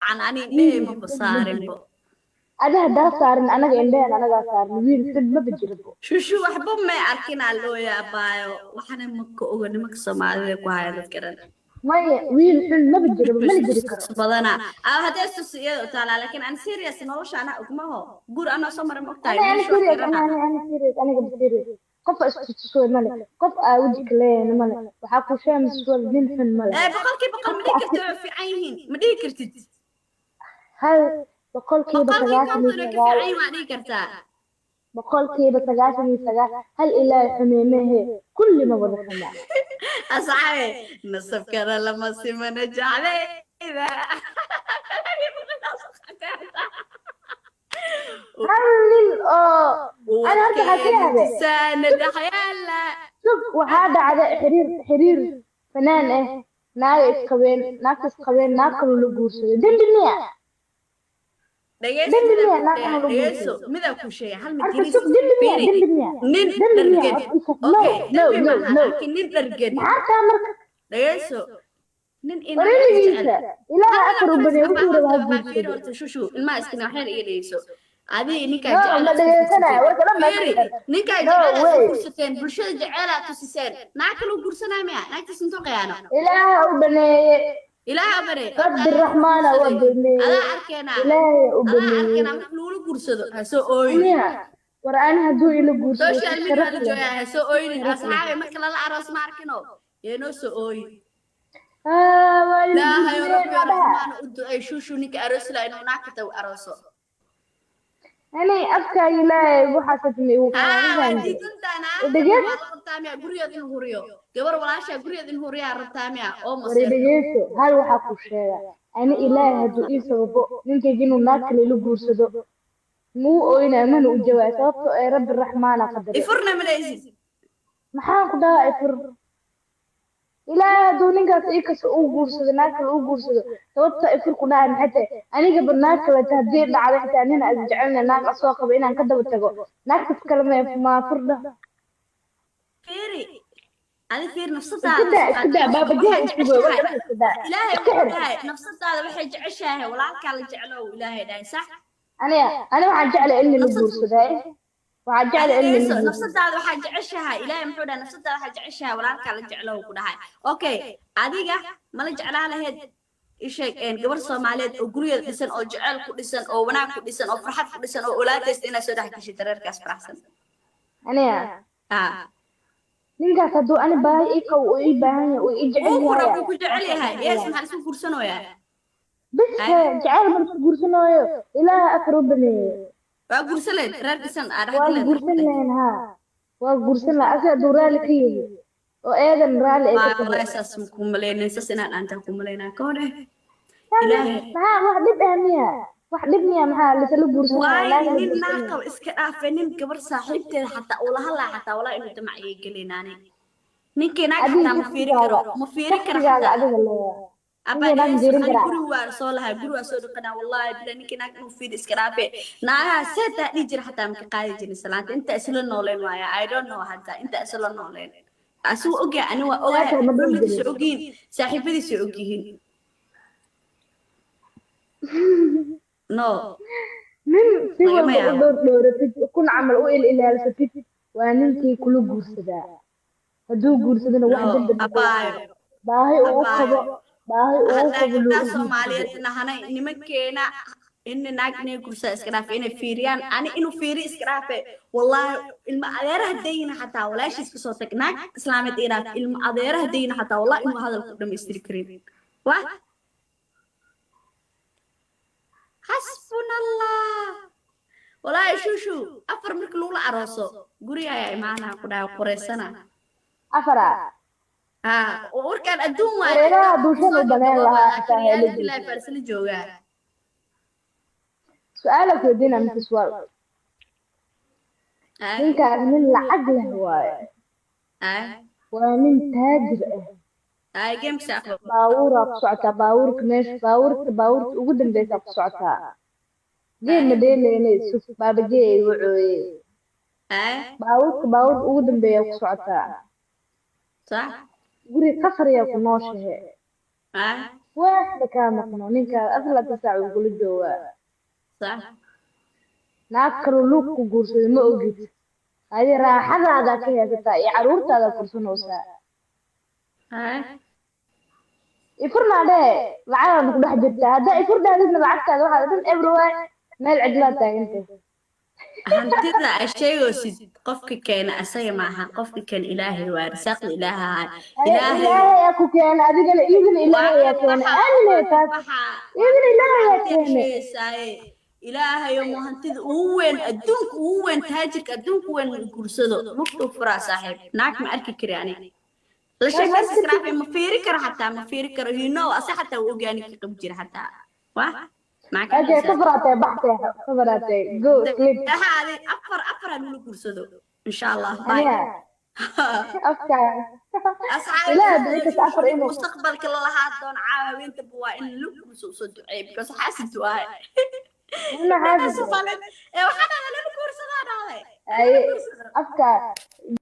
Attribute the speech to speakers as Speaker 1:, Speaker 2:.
Speaker 1: Aan ani indhahey maba saarinbo.
Speaker 2: Adi haddaa saarin, anaga indhehen anagaa saarin, wiil xun maba jirbo.
Speaker 1: Shushu waxba may arkin aa loo yaabaayo, waxana maka oga nimanka Soomaalida ku haya dadka dhan.
Speaker 2: Maya, wiil xun maba jirbo, mana jiri karo.
Speaker 1: Badana aa haddee tus iyada u taalaa, laakiin aan serious nolosha anaa ogmaho, guur anaa soo maray, ma ogtahay?
Speaker 2: Ani
Speaker 1: wiilasha wax
Speaker 2: serious
Speaker 1: garana.
Speaker 2: Ani serious, aniga serious, qof isku tusuway male, qof aa weji ka leeyahayna male, waxaa ku sheemaysa nin xun male.
Speaker 1: Ee 100% ma dhihi kartid way fiican yihiin, ma dhihi kartid.
Speaker 2: Hal boqolkiiba
Speaker 1: boqolkiiba
Speaker 2: sagaashan iyo
Speaker 1: 50 way ka
Speaker 2: sagaal
Speaker 1: fiican yihiin waa dhihi kartaa.
Speaker 2: 99%, hal Ilaahay xumeemehe, kulli ma wada xumaa.
Speaker 1: Asxaabe, nasabkana lama simana jeclayda.
Speaker 2: Hal nin oo ani horta waxaa ka yaabay
Speaker 1: saana dhexyaala.
Speaker 2: Sug, waxaa dhacda xiriir fanaan ah, naaga isqabeen, naagta isqabeen, naag kaloo la guursaday, dembi miya?
Speaker 1: Dhegeyso.
Speaker 2: Dembi
Speaker 1: midaa
Speaker 2: miya
Speaker 1: ku
Speaker 2: naag
Speaker 1: sheegay
Speaker 2: inuu la
Speaker 1: dhegeyso
Speaker 2: guursado?
Speaker 1: Midaa ku sheegay hal mid
Speaker 2: Horta
Speaker 1: yariis.
Speaker 2: Sug, dembi miya?
Speaker 1: Fiiri.
Speaker 2: Dembi miya?
Speaker 1: Nin
Speaker 2: Dembi miya?
Speaker 1: dhargen.
Speaker 2: No.
Speaker 1: Okay.
Speaker 2: No.
Speaker 1: Dembi
Speaker 2: No.
Speaker 1: maaha.
Speaker 2: No.
Speaker 1: Laakiin nin dhargen.
Speaker 2: Maxaa taa marka?
Speaker 1: Dhegeyso, nin inaag jecel.
Speaker 2: Wariligiisa Ilaaha
Speaker 1: hal
Speaker 2: afar
Speaker 1: midaa
Speaker 2: u baneey,
Speaker 1: ku
Speaker 2: wuxuu rabaa ha
Speaker 1: abaa fiiri.
Speaker 2: guursado.
Speaker 1: Horta shushu ilmaha iskina waxyar iga dhegeyso, adii ninkaa
Speaker 2: No.
Speaker 1: jecel
Speaker 2: Ma
Speaker 1: aad isku
Speaker 2: dhegeysanaya
Speaker 1: guursateen.
Speaker 2: Warka dhan baa
Speaker 1: Fiiri.
Speaker 2: ka xiran.
Speaker 1: Ninkaa
Speaker 2: No
Speaker 1: jecel aad isku
Speaker 2: way.
Speaker 1: guursateen, bulshada jecel aad tusiseen, naag kaluu guursanaya miya? Naagtiis intuu khiyaano.
Speaker 2: Ilaaha u baneeye.
Speaker 1: Ilaaha bare horta
Speaker 2: Rabbi
Speaker 1: adaa
Speaker 2: Raxmaana u
Speaker 1: guursaday.
Speaker 2: baneeye.
Speaker 1: Adaa arkeenaa.
Speaker 2: Ilaahay u
Speaker 1: Adaa
Speaker 2: baneeye.
Speaker 1: arkeenaa marka lagula guursado, ha soo ooyin.
Speaker 2: Miya war, ani hadduu ila guursado si
Speaker 1: Social media
Speaker 2: sharaf
Speaker 1: la
Speaker 2: leh.
Speaker 1: joogaa, ha soo ooynin.
Speaker 2: Sharaf leh.
Speaker 1: Asxaabe, marka lala aroos ma arkino, yeenoo soo ooyin.
Speaker 2: Ah, waa ila
Speaker 1: Ilaahay
Speaker 2: guursadeen
Speaker 1: rabbi
Speaker 2: waa dhaha.
Speaker 1: Raxmaan u ducay shushu ninka aroos la inuu naagta u arooso.
Speaker 2: Ani afkaaga Ilaahay waxaas ma igu
Speaker 1: haa
Speaker 2: qaban.
Speaker 1: Waa
Speaker 2: Fahamtay?
Speaker 1: Diidantaana.
Speaker 2: Dhegeys.
Speaker 1: Waa rabtaa miya gurigeed inuu huriyo? Gabar walaashaa gurigeed inuu huriyaa rabtaa miya oo
Speaker 2: War,
Speaker 1: maseerto?
Speaker 2: dhegeyso, hal waxaa ku sheega, ani Ilaahay hadduu ii sababo ninkayga inuu naag kale ila guursado, muu ooynaa mana u jawaab, sababtoo ee Rabbi Raxmaana qadaray.
Speaker 1: Ifurna malaysid.
Speaker 2: Maxaan ku dhahaa ifur? Ilaahay hadduu ninkaas ii kaso uu guursado, naag kale uu guursado, sababta ifur ku dhahay maxay tahay? Anigaba naag kaleta haddii dhacdo, xitaa nin aan jecelna naag asoo qabo inaan ka daba tago, naagtas kale ma maa fur dhah.
Speaker 1: Fiiri, adi fiir
Speaker 2: Iska
Speaker 1: nafsadaada
Speaker 2: daa, iska daa, baabajee,
Speaker 1: waxay
Speaker 2: isku goy warka
Speaker 1: jeceshahay
Speaker 2: dhan, iska daa.
Speaker 1: Ilaahay
Speaker 2: Iska
Speaker 1: wuxuu
Speaker 2: xir.
Speaker 1: dhahay nafsadaada waxay jeceshahay walaalkaa la jeclow, Ilaahay dhahay, sax?
Speaker 2: Ani waxaan jeclay in la
Speaker 1: nafsad
Speaker 2: guursaday, waxaan jeclay in la
Speaker 1: dhegeyso
Speaker 2: guursado.
Speaker 1: Nafsadaada waxaa jeceshahay, Ilaahay muxuu dhahay? Nafsadaada waxaa jeceshahay walaalkaa la jeclow ku dhahay. Okay, adiga mala jeclaa lahayd isheeg gabar Soomaaliyeed oo gurigeeda dhisan, oo jecel ku dhisan, oo wanaag ku dhisan, oo farxad ku dhisan, oo olaadaysta inaad soo dhex gashid dareerkaas faraxsan?
Speaker 2: Aniga
Speaker 1: haa.
Speaker 2: Ninkaas hadduu ani baahi ii qabo, uu ii baahan yahay, uu ii jecel
Speaker 1: Wuu ku
Speaker 2: yahay.
Speaker 1: rab, wuu ku jecel yahay, yes, maxaa laisku guursanayaa?
Speaker 2: Bis
Speaker 1: Hay.
Speaker 2: He jecel marka guursanaayo, Ilaaha afar u baneeye.
Speaker 1: Waa guursaleed reer dhisan aa dhex
Speaker 2: Waa
Speaker 1: galeed.
Speaker 2: guursan lahayn, haa, waa guursan lahaa ase hadduu raalli ka yahay oo eedan raalli ay ka
Speaker 1: Waa
Speaker 2: tahay.
Speaker 1: Wallahi saas ma ku malaynin, saas inaan aantaa ku malaynaa ka hore Ilaahay.
Speaker 2: Maxaa wax dhib ah miya? Wax dhib miya? Maxaa lisala guursanaya?
Speaker 1: Waayo
Speaker 2: Naag la
Speaker 1: nin
Speaker 2: guursanaya.
Speaker 1: Naag qaba iska dhaafay, nin gabar saaxiibteeda xataa uu la hadlaa xataa, walaa inuu damac iga gelinaani ninkii naag
Speaker 2: Adiga
Speaker 1: xataa ma fiiri karo,
Speaker 2: shaqsigaaga
Speaker 1: ma fiiri karo
Speaker 2: shaqsigaaga
Speaker 1: xataa.
Speaker 2: Adiga leeyahay
Speaker 1: Abaa
Speaker 2: ninkii naag
Speaker 1: dhegeyso
Speaker 2: fiirin
Speaker 1: ani
Speaker 2: karaa.
Speaker 1: Guri waa soo lahay, guri waa soo dhaqanaa, wallahi bila ninkii naag inuu fiiri iska dhaafe, naagaha seetaa dhihi jira xataa maka qaadi jirin salaanta inta isla nooleen waaya. I don't know, hadda inta isla nooleen asigu ogyahay, ani waa ogahay.
Speaker 2: Saasaa ma dhihi
Speaker 1: Familkiisa
Speaker 2: jirin.
Speaker 1: ogyihiin, saaxiibadiisa ogyihiin, no.
Speaker 2: Nin si
Speaker 1: Lagama
Speaker 2: walba u
Speaker 1: yaabo.
Speaker 2: dhowr dhowratid, kun camal u il ilaalsatid, waa ninkii kula guursadaa. Hadduu guursadana wax
Speaker 1: No.
Speaker 2: dembi ma
Speaker 1: Abaayo.
Speaker 2: baahi uu u qabo,
Speaker 1: Abaayo.
Speaker 2: baahi uu u
Speaker 1: Haddaa
Speaker 2: qabo
Speaker 1: gabdhaha
Speaker 2: loogu guursado.
Speaker 1: Soomaaliyeed nahanay, nimankeena in naag inay gursaa iska dhaafe, inay fiiriyaan, ani inuu fiiri iska dhaafe, wallaahi ilma adeeraha dayna xataa, walaashiis kasoo tag, naag islaameed ii dhaaf, ilma adeeraha dayna xataa, wallahi inuu hadal ku dhamaystiri karin. Wah, xasbuna Allah. Wallaahi shushu afar marka lagula arooso guriga ayaa imaanaa ku dhahay qureysana.
Speaker 2: Afara.
Speaker 1: Haa, warkaan adduun waaye.
Speaker 2: Wareeraha bulshada
Speaker 1: soo
Speaker 2: u baneen
Speaker 1: gabagabooba
Speaker 2: lahaa
Speaker 1: laakiin
Speaker 2: xitaa heelo
Speaker 1: reality life
Speaker 2: guursado.
Speaker 1: Baa isla joogaa.
Speaker 2: Su-aala ku weydiinaa, Mrs. Wal.
Speaker 1: Ay.
Speaker 2: Ninkaas nin lacag leh waaye.
Speaker 1: Ay.
Speaker 2: Waa nin taajir ah.
Speaker 1: Ay, gameka aqbal.
Speaker 2: Baabuuraa ku socotaa, baabuurka meesha baabuurta ugu dambeysaa ku socotaa, geedna dheeleyna suf baabajee ay wacooye.
Speaker 1: Ay.
Speaker 2: Baabuurka ugu dambeeyaa ku socotaa.
Speaker 1: Sax.
Speaker 2: Guri qasriyaa ku nooshahe.
Speaker 1: Ay.
Speaker 2: Waxba kaa maqno, ninkaa 24 saac uu kula joogaa.
Speaker 1: Sax.
Speaker 2: Naag kaloo luug ku guursaday ma ogid. Adi raaxadaadaa ka haysataa iyo caruurtaada fursanaysaa.
Speaker 1: Haye.
Speaker 2: Ifurnaa dhee, lacagaad ku dhex jirtaa. Haddaa ifur dhahdidna, lacagtaada waxaa dhan everywhere, meel cidlaa taagantay.
Speaker 1: Hantida ay sheegaysid, qofka keena asaga maaha. Qofka keena Ilaahay waa, risaaqda Ilaahay. Ilaahay.
Speaker 2: Ilaahay aa ku keena adigana, iidina Ilaahay aa keena. Aaminay taas, iidina Ilaahay aa keena.
Speaker 1: Sheegaysaaye, Ilaahayo mu hantida ugu weyn adduunka, ugu weyn, taajirka adduunka weyn guursado, lugtuu furaa. Saaxiib, naag ma arki kari ani la sheekaysa iska ma fiiri karo, xataa ma fiiri karo. You know, ase xataa wuu ogaani ka qab jira xataa wah maxaa ka
Speaker 2: Okay, kafaraatay, baxtay, kafaraatay, go sleep.
Speaker 1: Waxaadi afar afar ha nula guursado, insha Allah. Bye.
Speaker 2: Aniga afka Ilaahay haddii ikas afar inuu
Speaker 1: Mustaqbalka lalahaa doon caawa haweentaba waa in la guurso, usoo duceey, because xaasid waaye.
Speaker 2: Ina xaasid.
Speaker 1: Ee, waxaa dhahday lala guursadaa dhahday.
Speaker 2: Aye, afka.